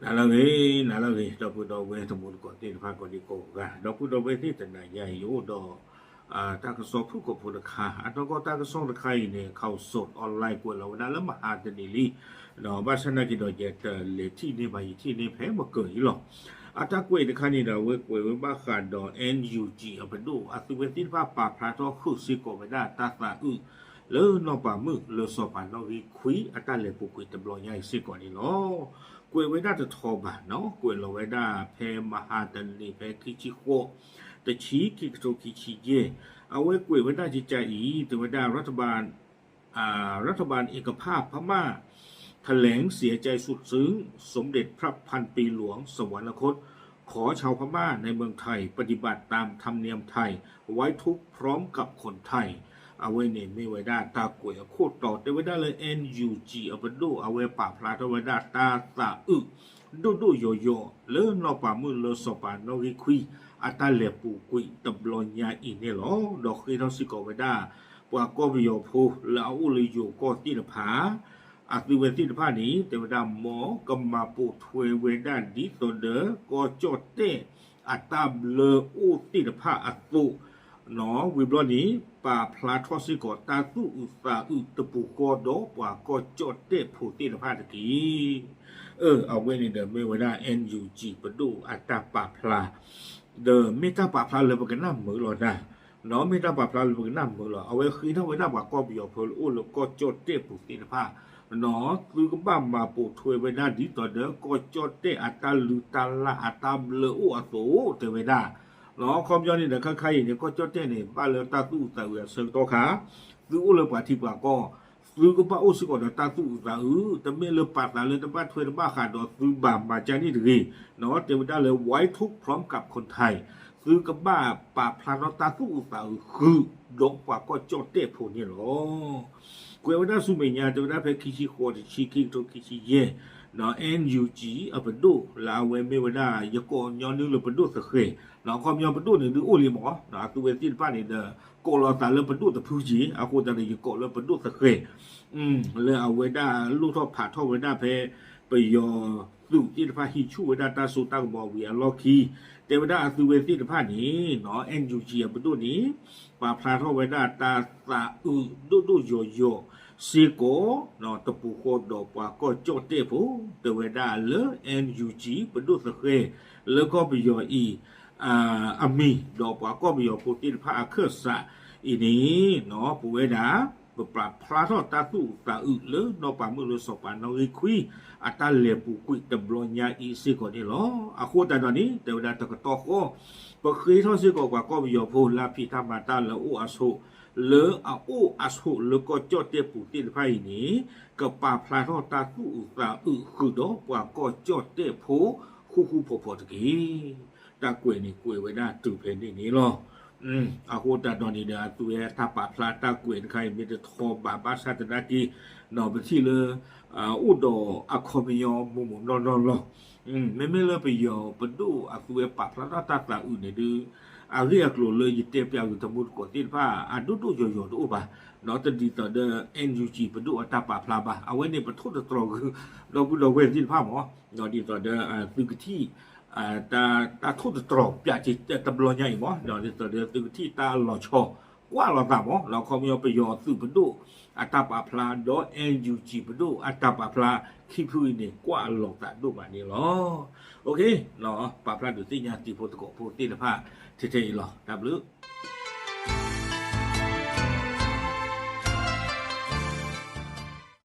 နၤလၢအဂ့ၤ, နၤလၢအဂ့ၤ ဒီပုၢ်ဒီဝဲၢ်တံၤသကိးသ့ၣ်တဖၣ်ကိးဒံကိးဂၤ, ဒီပုၢ်ဒီဝဲၢ်သ့ၣ်တနၤညါအံၤ ယအိၣ်ဒီး တၢ်ကစီၣ်ဖုၣ်ကိာ်ဖိတခါ, အနီၢ်ကီၢ်တၢ်ကစီၣ်တခါအံၤန့ၣ် ခီၣ်စိး online ကွဲးလီၤဝဲဒၣ်လၢမဟါတနံၤလံ, ဒီးဘၣ်ဆၣ်နာ်က့ဒီး ယတလဲၤထံၣ်န့ၢ်ဘၣ် ယထံၣ်န့ၢ်ဖဲမကၢၤအံၤလီၤ. အတၢ်ကွဲးတခါန့ၣ်ဒီး အဝဲကွဲးဝဲဘၣ်ဃးဒီး NUG အပဒိၣ် အသုဝဲသ့ၣ်တဖၣ်ပာ်ဖျါထီၣ်ဃုာ်စ့ၢ်ကီးဝဲဒၣ်တၢ်သးအုး လၢနီၢ်ပၤမုၣ်လၢစီၤပၤနီၣ်ဂံၢ်ခွံအတၢ်လဲၤပူၤကွံာ်တဘျီညါအံၤစ့ၢ်ကီးန့ၣ်လီၤ. ကွဲးဝဲဒၣ်တထီဘၣ်နီၤ, ကွဲးလီၤဝဲဒၣ်ဖဲမဟါတနံၤ ဖဲခံဆံဃိး တဆံ ခံကထိခံဆံယဲၢ်, အဝဲကွဲးဝဲဒၣ်ကကါအံၤ တဲဝဲဒၣ် รัฐบาล เอกภาพพม่า แถลงเสียใจสุดซึ้ง สมเด็จพระพันปีหลวง สวรรคต ขอชาวพม่าในเมืองไทย ปฏิบัติตามธรรมเนียมไทย ไว้ทุกข์พร้อมกับคนไทย. အဝဲန့ၣ်မ့ၢ်ဝဲဒၣ်တၢ်ကွဲးအခိၣ်တီ တဲဝဲဒၣ်လၢ NUG အပဒိၣ် အဝဲပာ်ဖျါထီၣ်ဝဲဒၣ်တၢ်သးအုး ဒိၣ်ဒိၣ်ယိာ်ယိာ် လၢနီၢ်ပၤမုၣ်လၢစီၤပၤနီၣ်ဂံၢ်ခွံ အတၢ်လဲၤပူၤကွံာ်တဘျီညါအံၤန့ၣ်လီၤ. ဒီးဃ့ထီၣ်စ့ၢ်ကီးဝဲဒၣ် ပှၤကီၢ်ပယီၤဖိလၢအအိၣ်လၢယိၤကီၢ်သ့ၣ်တဖၣ် အသုဝဲသ့ၣ်တဖၣ်န့ၣ် တဲဝဲဒၣ် မ်ကမၤပိာ်ထွဲဝဲဒၣ်ဒ်သိးဒီး ကီၢ်ကၠီၣ်တဲၣ်အတၢ်ဘျၢအိၣ်သ့ၣ်တဖၣ်အသိး, ဝံၤဘျီန့ၣ် ပာ်ဖျါထီၣ်စ့ၢ်ကီးတၢ်သူၣ်အုးသးအုးတပူၤဃီဒီးပှၤကီၢ်ကၠီၣ်တဲၣ်ဖိသ့ၣ်တဖၣ်တက့ၢ်. အၢ အဝဲန့ၣ်ဒီးမ့ၢ်ဝဲဒၣ် NUG ပဒိၣ်အတၢ်ပာ်ဖျါ ဒီးမ့ၢ်တၢ်ပာ်ဖျါလၢပကနၣ်မုာ်လီၤတၢ်, မ့ၢ်တၢ်ပာ်ဖျါလၢပကနၣ်မုာ်လီၤ. အဝဲဃ့ထီၣ်ဝဲဒၣ်ပှၤကီၢ်ပယီၤဖိလၢအိၣ်လၢကီၢ်ကၠီၣ်တဲၣ်ပူၤသ့ၣ်တဖၣ်, သုကဘၣ်မၤပိာ်ထွဲဝဲဒၣ်ဒ်သိးဒီး ကီၢ်ကၠီၣ်တဲၣ်အတၢ်လုၢ်တၢ်လၢ်အတၢ်ဘျၢအိၣ်အသိး တဲဝဲဒၣ် ခီပညီန့ၣ်ဒီး ခါခါအံၤန့ၣ် ကီၢ်ကၠီၣ်တဲၣ်န့ၣ် ဘၣ်လၢတၢ်သူၣ်အုးသးအုးအဆၢကတီၢ်ခါ, သုအိၣ်လၢပှၤထံပှၤကီၢ်, သုကဘၣ်အိၣ်စ့ၢ်ကီးဒီးတၢ်သူၣ်အုးသးအုး, တမ့ၢ်လၢပာ်သးလၢတဘၣ်ထွဲတဘၣ်ဃးဒီးသုဘၣ်မၤကၢန့ၣ်တဂ့ၤ, တဲဝဲဒၣ်လၢ ไว้ทุกข์พร้อมกับคนไทย သုကဘၣ်ပာ်ဖျါထီၣ်တၢ်သူၣ်အုးသးအုးဃုာ်ဒီးပှၤကီၢ်ကၠီၣ်တဲၣ်ဖိန့ၣ်လီၤ. ကွဲးဝဲဒၣ်ဆူမဲာ်ညါ တဲဝဲဒၣ်ဖဲခံဆံဃိး တဆံ ခံကထိခံဆံယဲၢ် NUG အပဒိၣ်လၢအဝဲမ့ၢ်ဝဲဒၣ် ယကိးညီနုၢ်လၢပဒိၣ်သဃဲၤ, ခီပညီပဒိၣ်န့ၣ်ဒုးအိၣ်လံမး, အသုဝဲသ့ၣ်တဖၣ်န့ၣ်ဒီး ကိးလီၤသးလၢပဒိၣ်တဖုက့ၢ်, အဃိသတးန့ၣ် ယကိးလၢပဒိၣ်သဃဲၤ လၢအဝဲဒၣ်လိၣ်ထီၣ်ဖးထီၣ်ဝဲဒၣ်ဖဲ ပယီၤသုးသ့ၣ်တဖၣ်ဟံးဆူၣ်ဝဲဒၣ်တၢ်စိတၢ်ကမီၤဝံၤအလီၢ်ခံ, တဲဝဲဒၣ်အသုဝဲသ့ၣ်တဖၣ်န့ၣ် NUG အပဒိၣ်န့ၣ် ပာ်ဖျါထီၣ်ဝဲဒၣ်တၢ်သးအုးဒိၣ်ဒိၣ်ယိာ်ယိာ်စ့ၢ်ကီး တပူၤဃီဒီးပှၤကီၢ်ကၠီၣ်တဲၣ်ဖိ, တဲဝဲဒၣ်လၢ NUG ပဒိၣ်သဃဲၤ လၢကီၢ်ပယီၤအံၤ အမံၤဒီးပှၤကီၢ်ပယီၤဖိသ့ၣ်တဖၣ်အခၢၣ်စးအံၤန့ၣ် ပဝဲဒၣ် ပပာ်ဖျါထီၣ်တၢ်သူၣ်အုးသးအုးလၢနီၢ်ပၤမုၣ်လၢစီၤပၤနီၣ်ဂံၢ်ခွံ အတၢ်လဲၤပူၤကွံာ်တဘျီညါအံၤစ့ၢ်ကီးန့ၣ်လီၤ. အဃိသတးဒီးန့ၣ် တဲဝဲဒၣ်တကတီၢ်ဃီ ပဃ့ထီၣ်စ့ၢ်ကီးပှၤကီၢ်ပယီၤဖိလၢအဖံးတၢ်မၤတၢ်လၢအအိၣ်အဆိး လၢအအိၣ်အဆိးလၢကီၢ်ကၠီၣ်တဲၣ်ပူၤသ့ၣ်တဖၣ်အံၤန့ၣ် ကပာ်ဖျါထီၣ်တၢ်သူၣ်အုးသးအုးဃုာ်ဒီးပှၤကီၢ်ကၠီၣ်တဲၣ်ဖိ ဃူဃူဖိးဖိးတက့ၢ်. တၢ်ကွဲးန့ၣ်ကွဲးဝဲဒၣ်တုၤဖဲန့ၣ်န့ၣ်လီၤ. အဃိသတးဒီးန့ၣ်ဒီး အသုဝဲတၢ်ပာ်ဖျါတၢ်ကွဲးတခါအံၤ မ့ၢ်တထီဘၣ်ဘၣ်ဆၣ်သနာ်က့ ပထံၣ်လၢ အိၣ်ဒီးအခီပညီမိၢ်မိၢ်နီၢ်နီၢ်လီၤ. မ့မ့ၢ်လၢပယီၤပဒိၣ်အသုဝဲပာ်ဖျါထီၣ်တၢ်သးအုးန့ၣ်ဒုး အဂ့ၢ်အကျိၤလၢယတဲပျးဂုာ်တမူတကိးသ့ၣ်တဖၣ် အဒိၣ်ဒိၣ်ယိာ်ယိာ်တအိၣ်ဘၣ်, ဒီးတဒ်သိးဒီး NUG ပဒိၣ်အတၢ်ပာ်ဖျါဘၣ်. အဝဲန့ၣ်ပထိၣ်သတြီၤဂုာ် ဒီပုၢ်ဒီဝဲၢ်သ့ၣ်တဖၣ်မး, ဒီးဒ်သိးဒီး သုကထံၣ် တၢ်ထိၣ်သတြီၤပျးက့ၤတဘျီညါအံၤမး, ဒီးဒ်သိးဒီးသုကထံၣ်တၢ်လီၤဆီ ကွၢ်လီၤသးမး, ဒီးခီပညီပယီၤသုးပဒိၣ်အတၢ်ပာ်ဖျါ ဒီး NUG ပဒိၣ်အတၢ်ပာ်ဖျါ ခံဖုအံၤန့ၣ် ကွၢ်လီၤသးဒိၣ်မးန့ၣ်လီၤ. ပာ်ဖျါဒုးသ့ၣ်ညါတံၤဖိသကိးဖိသ့ၣ်တဖၣ် ထဲထဲအံၤလီၤ. တၢ်ဘျုး